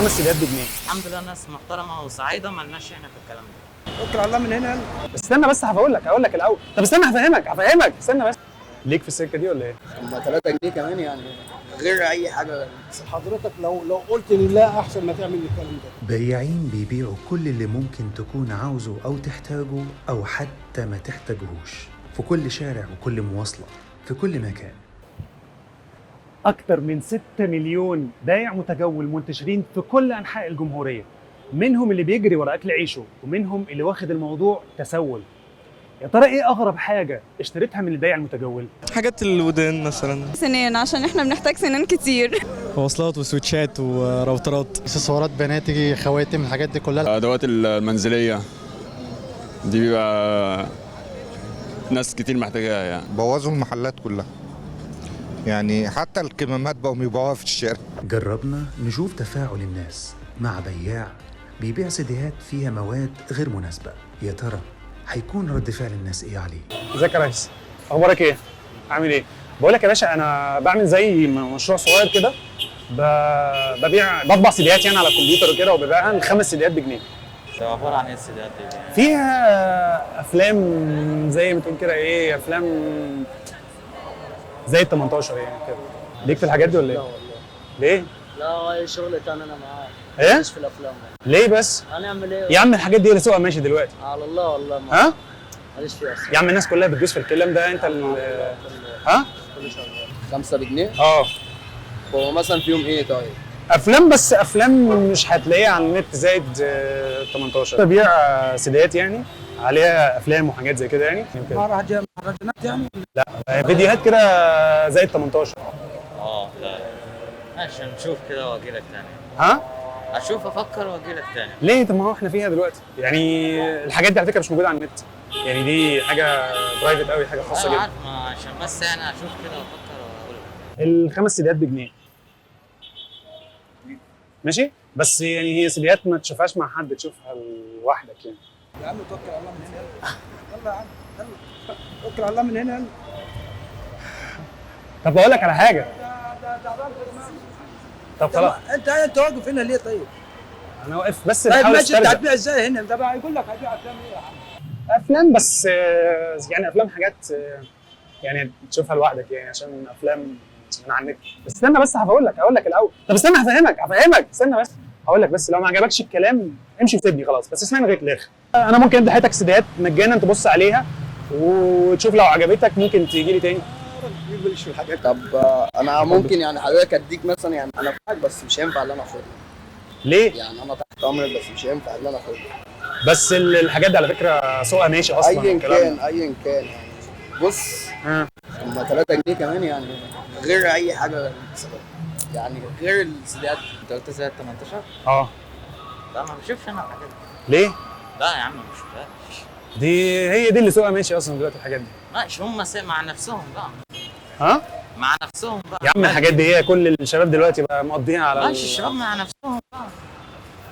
الخمس سيديهات بجنيه. الحمد لله ناس محترمه وصعيده، مالناش احنا في الكلام ده. توكل على الله من هنا. استنى بس هقول لك الاول. طب استنى هفهمك استنى بس. ليك في السكة دي ولا ايه؟ هم 3 جنيه كمان يعني غير اي حاجة. حضرتك لو قلت لله احسن ما تعمل الكلام ده. بياعين بيبيعوا كل اللي ممكن تكون عاوزه او تحتاجه او حتى ما تحتاجهوش، في كل شارع وكل مواصلة، في كل مكان. أكتر من 6 مليون بايع متجول منتشرين في كل أنحاء الجمهورية، منهم اللي بيجري ورا أكل عيشه ومنهم اللي واخد الموضوع تسول. يا ترى إيه أغرب حاجة اشتريتها من البايع المتجول؟ حاجات الودان مثلا، سنان، عشان احنا بنحتاج سنان كتير. مواصلات وسويتشات وراوترات، اكسسوارات بناتي، خواتم، الحاجات دي كلها. الأدوات المنزلية دي بيبقى ناس كتير محتاجاها يعني. بوظوا المحلات كلها يعني، حتى الكمامات بقوا يبيعوها في الشارع. جربنا نشوف تفاعل الناس مع بياع بيبيع سيديهات فيها مواد غير مناسبة، يا ترى هيكون رد فعل الناس ايه عليه؟ ازيك يا ريس؟ أخبارك إيه؟ عامل إيه؟ بقول لك يا باشا، أنا بعمل زي مشروع صغير كده، ببيع، بطبع سيديهات يعني على الكمبيوتر وكده، وببيعها الخمس سيديهات بجنيه. ده عبارة عن ايه السيديهات دي؟ فيها افلام زي ما تقول كده ايه، افلام زي ال 18 يعني كده. ليك في الحاجات دي ولا ايه؟ لا والله. ليه؟ لا هو اي شغل تاني انا معاك. ايه؟ مش في الافلام. ليه بس؟ هنعمل ايه؟ يا عم الحاجات دي اللي سوقها ماشي دلوقتي. على الله والله. ما ها؟ ماليش فيها اصلا. يا عم الناس كلها بتدوس في الكلام ده، انت ها؟ كله شغال. 5 بجنيه؟ اه. هو مثلا فيهم ايه طيب؟ افلام بس، افلام مش هتلاقيها على النت زائد 18. ببيع سيديات يعني عليها افلام وحاجات زي كده يعني. مهرجانات يعني؟ لا، فيديوهات كده زائد 18. اه لا ماشي، نشوف كده واجي لك تاني. ها؟ اشوف، افكر واجي لك تاني. ليه؟ طب ما هو احنا فيها دلوقتي يعني. الحاجات دي على فكرة مش موجودة على النت يعني، دي حاجة private قوي، حاجة خاصة جدا. عارف، ما عشان بس يعني اشوف كده وافكر واقول لك. الخمس سيديات بجنيه ماشي، بس يعني هي سيديات ما تشوفهاش مع حد، تشوفها لوحدك يعني. يا عم توكل على الله من هنا، يلا يا عم، يلا توكل على الله من هنا، يلا. طب بقول لك على حاجة. طب خلاص، انت واقف هنا ليه طيب؟ انا واقف بس طيب ماشي، انت هتبيع ازاي هنا؟ ده بقى يقول لك هبيع افلام ايه يا عم؟ افلام بس يعني افلام حاجات يعني تشوفها لوحدك يعني، عشان افلام من على النت. استنى بس هقول لك الاول. طب استنى هفهمك استنى بس هقول لك. بس لو ما عجبكش الكلام امشي وسيبني خلاص، بس اسمعني لغاية الاخر. انا ممكن ادي حياتك سيديهات مجانا تبص عليها وتشوف، لو عجبتك ممكن تيجي لي تاني. طب انا ممكن يعني حضرتك اديك مثلا يعني، انا معاك بس مش هينفع اللي انا اخدها. ليه؟ يعني انا تحت امرك بس مش هينفع اللي انا اخدها. بس الحاجات دي على فكرة سوقها ماشي اصلا. ايا كان ايا كان يعني. بص، هم 3 جنيه كمان يعني، غير اي حاجة يعني، غير السيديهات. انت قلت زائد 18؟ اه. لا ما بشوفش انا الحاجات دي. ليه؟ لا يا عم ما بشوفهاش. دي هي دي اللي سوقها ماشي اصلا دلوقتي الحاجات دي. ماشي، هم مع نفسهم بقى. ها؟ مع نفسهم بقى يا عم الحاجات دي هي كل الشباب دلوقتي بقى مقضيها على. ماشي، الشباب مع نفسهم بقى.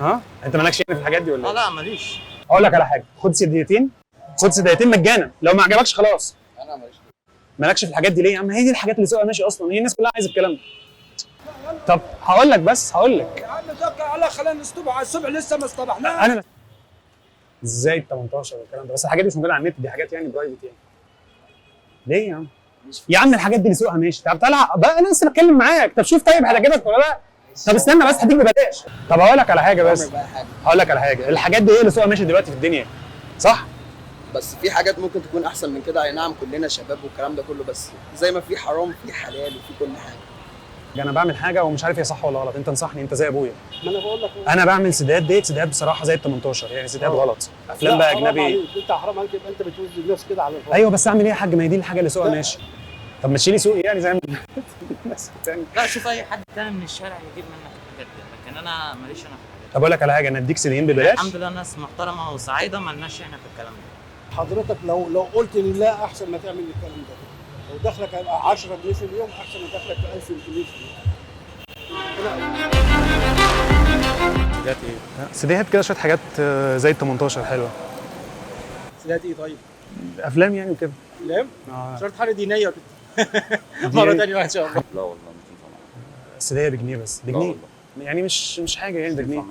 ها؟ انت مالكش يعني في الحاجات دي ولا ايه؟ لا ماليش. اقول لك على حاجة، خد سيديتين، خد سيديتين مجانا، لو ما عجبكش خلاص. انا ماليش. مالكش في الحاجات دي ليه يا عم؟ هي دي الحاجات اللي سوقها ماشي اصلا، هي الناس كلها عايزه الكلام ده. طب هقول لك بس، هقول لك يا عم توكل على الله، خلينا نصطبح على الصبح، لسه ما اصطبحناش. انا ازاي 18 والكلام ده؟ بس الحاجات دي مش موجودة على النت، دي حاجات يعني private يعني. ليه يا عم؟ يا عم الحاجات دي اللي سوقها ماشي. طب تعالى بقى، انا لسه بتكلم معاك. طب شوف، طيب هتعجبك ولا لا؟ طب استنى بس، هديك ببلاش. طب هقول لك على حاجة بس، هقول لك على حاجة، الحاجات دي هي اللي سوقها ماشي دلوقتي في الدنيا، صح؟ بس في حاجات ممكن تكون احسن من كده. اي نعم كلنا شباب والكلام ده كله، بس زي ما في حرام في حلال وفي كل حاجة. انا بعمل حاجة ومش عارف هي صح ولا غلط، انت انصحني، انت زي ابويا. ما انا بقول لك انا بعمل سيديهات ديت، سيديهات بصراحة زي ال 18 يعني، سيديهات غلط، افلام بقى اجنبي. انت حرام عليك، يبقى انت بتوزن الناس كده على الفاضي. ايوه بس اعمل ايه يا حاج؟ ما هي دي الحاجة اللي سوقها ماشي. طب ما تشيلي سوقي يعني زي ما الناس التانية. لا شوف اي حد تاني من الشارع يجيب منك الحاجات دي، لكن انا ماليش انا في الحاجات دي. طب اقول لك على حاجة، انا اديك سيديين ببلاش. الحمد لله ناس محترمه وصعيده، مالناش احنا في الكلام ده. حضرتك لو قلت لله احسن ما تعمل الكلام ده. لو دخلك هيبقى 10 جنيه في اليوم احسن ما دخلك ب 1000 جنيه في اليوم. سيديهات ايه؟ سيديهات كده شوية حاجات زي ال 18 حلوة. سيديهات ايه طيب؟ افلام يعني وكده. افلام؟ شرط حاجة دينية وكده. مرة ثانية ان شاء الله. لا والله مش هينفع. سيديه بجنيه بس، بجنيه. يعني مش حاجة يعني، ده جنيه.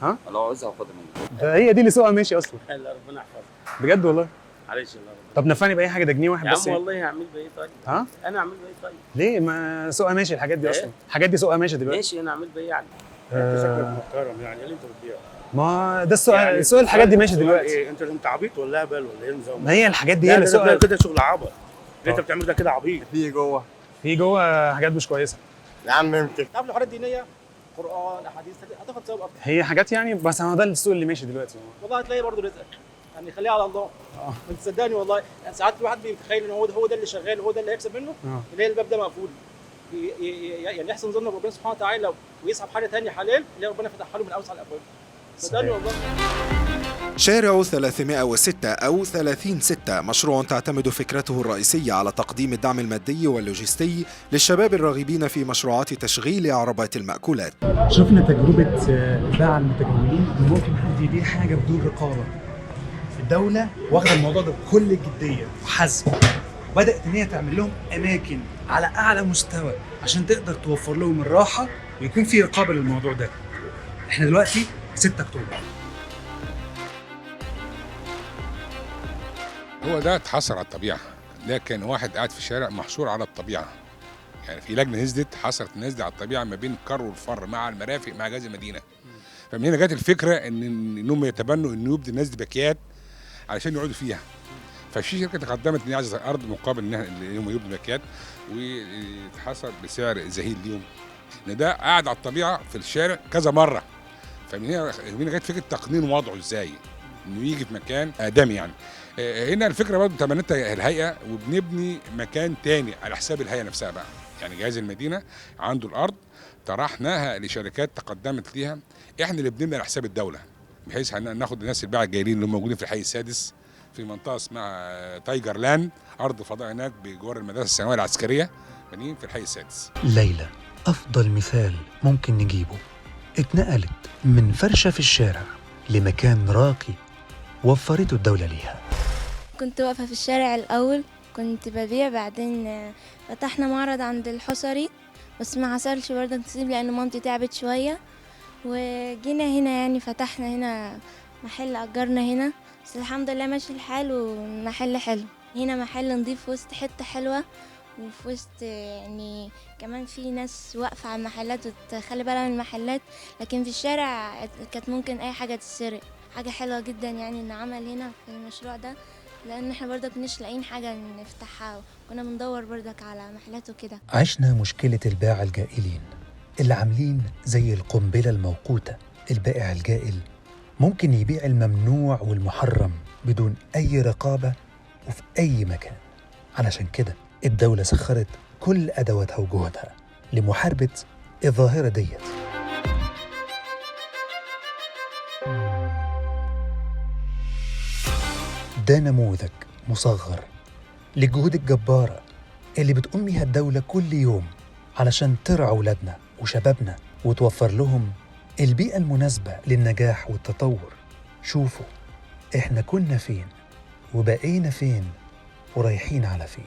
ها؟ لو عاوزها هاخدها منك. ده هي دي اللي سوقها ماشي اصلا. لا ربنا يحفظك. بجد والله. معلش الله. طب نفعني باي حاجة، ده جنيه واحد بس. يا عم والله هعمل بايه طيب؟ ها؟ انا اعمل بايه طيب؟ ليه؟ ما سوقها ماشي الحاجات دي اصلا، الحاجات دي سوقها ماشي دلوقتي. ماشي، انا اعمل بايه يعني؟ انت شكلك محترم يعني، اللي انت بتبيعه. ما ده السؤال، يعني سوق الحاجات دي ماشي دلوقتي. ايه انت عبيط ولا هبل ولا ايه نظام؟ ما هي الحاجات دي هي اللي سوقها كده، شغل عبط اللي انت بتعمله ده كده عبيط. في جوه حاجات مش كويسة. يا عم امسك. تعرف الحاجات الدينية، قران، احاديث، هتاخد ثواب اكتر. هي حاجات يعني، بس هو ده السوق اللي ماشي دلوقتي. والله هتلاقي برضه رزقك يعني، خليها على الله. انت صدقني والله يعني ساعات الواحد بيتخيل ان هو ده اللي شغال، هو ده اللي هيكسب منه، اللي هي الباب ده مقفول. يعني يحسن ظنه بربنا سبحانه وتعالى ويسحب حاجة ثانية حلال اللي ربنا فتحها له من اوسع الابواب. صدقني والله. شارع 306 أو 30/6 مشروع تعتمد فكرته الرئيسية على تقديم الدعم المادي واللوجستي للشباب الراغبين في مشروعات تشغيل عربات المأكولات. شفنا تجربة الباعة المتجولين، إن ممكن حد يبيع حاجة بدون رقابة. الدولة واخدة الموضوع ده بكل جدية وحزم، وبدأت إن هي تعمل لهم أماكن على أعلى مستوى عشان تقدر توفر لهم الراحة ويكون في رقابة للموضوع ده. إحنا دلوقتي 6 أكتوبر. هو ده اتحصر على الطبيعة، لكن واحد قاعد في الشارع محصور على الطبيعة. يعني في لجنة نزلت حصرت الناس دي على الطبيعة ما بين الكر والفر مع المرافق مع جهاز المدينة. فمن هنا جت الفكرة انهم يتبنوا انه يبدي الناس دي باكيات علشان يقعدوا فيها. ففي شركة تقدمت ان هي عايزه ارض مقابل ان هم يبنوا باكيات، واتحصل بسعر زهيد ليهم. ان ده قاعد على الطبيعة في الشارع كذا مرة. فمن هنا جت فكرة تقنين وضعه ازاي، انه يجي في مكان ادمي يعني. هنا الفكرة برضه تبنتها الهيئة، وبنبني مكان تاني على حساب الهيئة نفسها بقى. يعني جهاز المدينة عنده الارض، طرحناها لشركات تقدمت ليها، احنا اللي بنبني على حساب الدولة، بحيث ناخد الناس الباعه الجايلين اللي هم موجودين في الحي السادس في منطقة اسمها تايجر لاند، ارض فضاء هناك بجوار المدرسة الثانوية العسكرية، بنين في الحي السادس. ليلى أفضل مثال ممكن نجيبه، اتنقلت من فرشة في الشارع لمكان راقي وفرته الدولة ليها. كنت واقفة في الشارع الأول، كنت ببيع، بعدين فتحنا معرض عند الحصري، بس ما حصلش برضه نصيب لأن مامتي تعبت شوية، وجينا هنا يعني فتحنا هنا محل، أجرنا هنا، بس الحمد لله ماشي الحال ومحل حلو. هنا محل نضيف في وسط حتة حلوة، وفي وسط يعني كمان في ناس واقفة على المحلات وتخلي بالها من المحلات، لكن في الشارع كانت ممكن أي حاجة تتسرق. حاجة حلوة جدا يعني إن عمل هنا في المشروع ده، لأن احنا برضك مش لاقيين حاجة نفتحها، كنا بندور برضك على محلات وكده. عشنا مشكلة الباعة الجائلين اللي عاملين زي القنبلة الموقوتة. البائع الجائل ممكن يبيع الممنوع والمحرم بدون أي رقابة وفي أي مكان. علشان كده الدولة سخرت كل أدواتها وجهدها لمحاربة الظاهرة ديت. ده نموذج مصغر للجهود الجبارة اللي بتقوم بيها الدولة كل يوم علشان ترعى أولادنا وشبابنا وتوفر لهم البيئة المناسبة للنجاح والتطور. شوفوا إحنا كنا فين وبقينا فين ورايحين على فين.